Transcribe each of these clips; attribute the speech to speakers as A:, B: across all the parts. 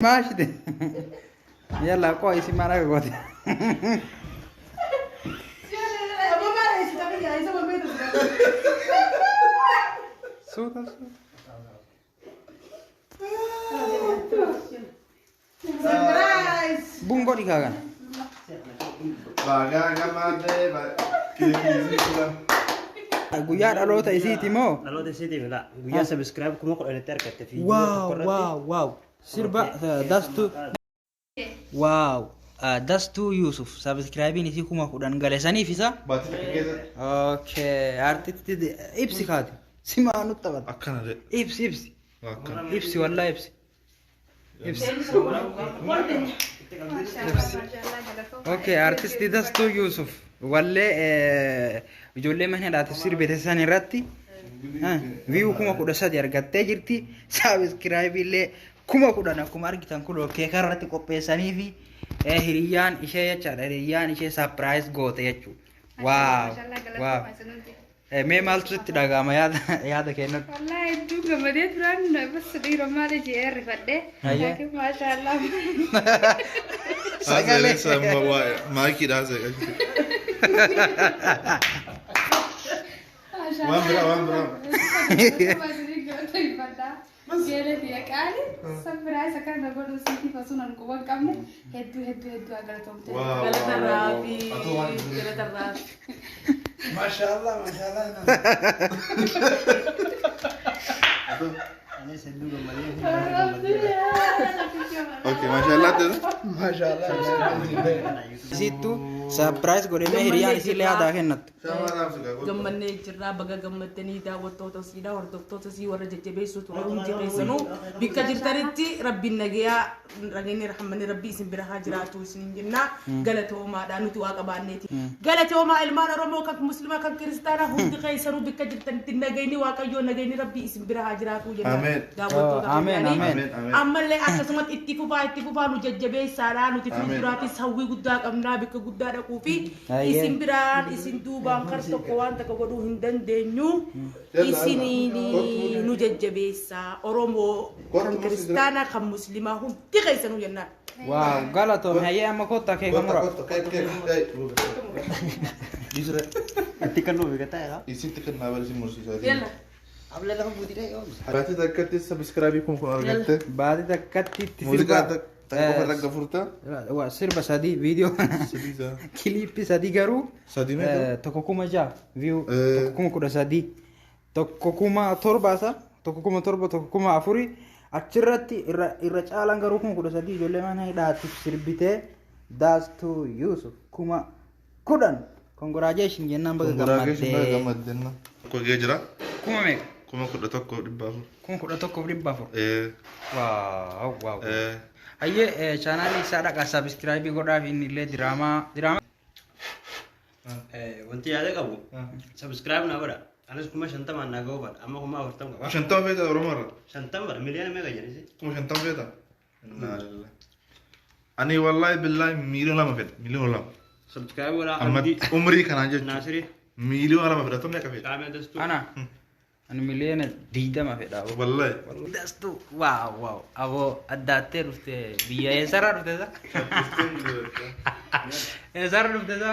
A: Maashite. Yalla qoo isin maal akka goote. Suuta suuta. Bun godhi kaa kana.
B: Bagaa gammadee keekii sila.
A: Guyyaa dhaloota isiiti moo?
C: Dhaloota isiitiif laa guyyaa sabiskiraayib 10,000tti argatte fiidiyoo
A: Waaw
C: tokko irratti.
A: waaw waaw. Sirba Dastuu. Waaw. Dastuu Yuusuf sabiskiraayibiin isii 10,000 gale saniif isa.
B: Baatii takka keessatti.
A: Okay. Artisti ibsi kaati. Simaa nutti taphata.
B: Akkana jedhe.
A: Ibsi ibsi.
B: Akkana.
A: Ibsi wallaa ibsi. Ibsi. Okay, artisti Dastuu Yuusuf wallee ijoollee mana hidhaatiif sirbite san irratti view 13,000 argattee jirti. Sabiskiraayibii illee 10,000 akkuma argitan kun keeka irratti qopheessanii fi hiriyyaan ishee jechaadha. Hiriyyaan ishee surprise goote jechuudha. Waaw! Waaw! Mee maaltu sitti dhaga'ama yaada yaada kennatti?
D: Wallahi hedduu gammadee turaan bas dhiira maali jee rifadhe.
A: Hayyee.
D: Laakiin maashaallah.
A: Sagalee.
B: Maakiidha haasa'e. Waan biraa waan biraa.
D: Hedduu hedduu hedduu galatoomte.
A: Maashaallah maashaallah.
C: Anis hedduu gammadee.
B: Okay, maashaallah ta'e.
A: Maashaallah. Isiittu surprise godhee mee hiriyyaan isiillee yaadaa kennattu.
E: Gammannee jirraa, baga gammaddanii daawwattoota siidha, hordoftoota sii, warra jajjabeessuu ture hundi keessanuu bikka jirtanitti rabbiin nagayaa nageenyi rahammanni rabbii isin bira haa jiraatu isin jenna. Galatoomaadha, nuti waa qabaanneeti. Galatoomaa ilmaan Oromoo, kan muslimaa, kan kiristaanaa hundi keessanuu bikka jirtanitti nageenyi Waaqayyoo, nageenyi rabbii isin bira haa jiraatu jenna.
B: Ameen.
E: Daawwattoota
A: Ameen,
E: keenyaanii.
A: ameen.
B: Ameen.
E: Ammallee akkasumatti itti fufaa, itti fufaa, nu jajjabeessaadha. Nuti
B: Ameen.
E: fuulduraafis hawwii guddaa qabnaa bikka guddaa dhaquu fi
A: Ayyee.
E: isin biraan isin duubaan kar tokko waan takka godhuu hin dandeenyu. Isiniin nu jajjabeessaa Oromoo kan kiristaanaa, kan muslimaa hundi keessanuu jennaan.
A: Waaw, galatoome. Hayyee, amma kottaa keeka mura.
C: Itti kan nuuf eegataa jira.
B: Isitti kennaa bari si mursiisaa.
E: Yalla.
C: Abla lafa buutii dha'ee oomsa.
B: Baatii takkatti sabiskiraabii 10,000 argatte.
A: Baatii takkatti itti
B: Muuziqaa
A: sirba
B: takka qofa irra gafurta.
A: Sirba sadii viidiyoo
B: Sadii isaa.
A: kiliippii sadii garuu
B: Sadii meeqa?
A: Tokko 6,000 view, tokko 13,000, tokko 7,000 isa, tokko 7,000, tokko 4,000 achirratti irra irra caalaan garuu 13,000 ijoollee mana hidhaatiif sirbitee Daastuu Yuusuf 10,000, congratulation jennaan, baga
B: Congratulations, baga
A: gammaddee.
B: gammadde. Tokko gahee jira.
A: Kuma meeqa?
B: 11,400.
A: 11,400.
B: Eh,
A: Waaw waaw.
B: Eh.
A: Hayyee, chaanaalii isaa dhaqaa subscribe godhaaf, inni illee diraamaa diraamaa.
C: Wanti yaada qabu subscribe naa godha. Anis 50,000 naa ga'uu fadha. Amma 40,000 qaba.
B: 50 feeta Oromoo irra.
C: 50 bara miliyoona meeqa jedhisi?
B: 50,000 feeta. Innaa lillahi. Ani wallahi billahi 2 million fedha. 2 million.
C: Subscribe godha.
B: Amma umrii kanaan jechuudha.
C: Naasirii.
B: 2 million fedha. Tumni akka fedha.
C: Qaamee dastuu.
A: Ana ani 20 miliyoona fedha.
B: Wallahi.
A: Dastuu, waaw waaw, aboo addaattee dhufte. Biyya eessarraa dhufte isa? Eessarraa dhufte isa?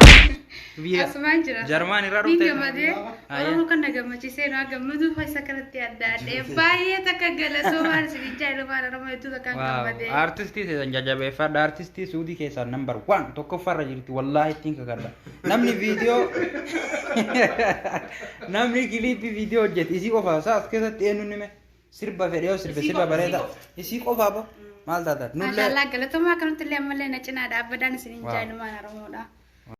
A: Biyya
D: Asumaan jira.
A: Jarmaan irraa
D: Niin
A: dhufte?
D: gammadee. Oromoo kan na gammachiisee nu gammaduu isa kanatti adda addee baay'ee takka galatoomaan isin jaallumaan Oromoo hedduu takkaan gammadee.
A: Artistii seetan jajjabeeffadha. Artistii Suudii keessaa number one, tokkoffaarra jirti. Wallaahi ittiin kakadha. Namni viidiyoo, namni kiliippii viidiyoo hojjete isii qofa. Isaa as keessatti eenyuun hime sirba fedhe yoo sirbe
E: Isii
A: sirba
E: qofa,
A: bareeda.
E: isii
A: Isii qofa bo. Maal taatan? Nullee
D: Maashaallah, galatoomaa, akkanatti illee ammallee na cinaa dhaabbadhaan isin
A: Waaw.
D: jaallumaan Oromoodha.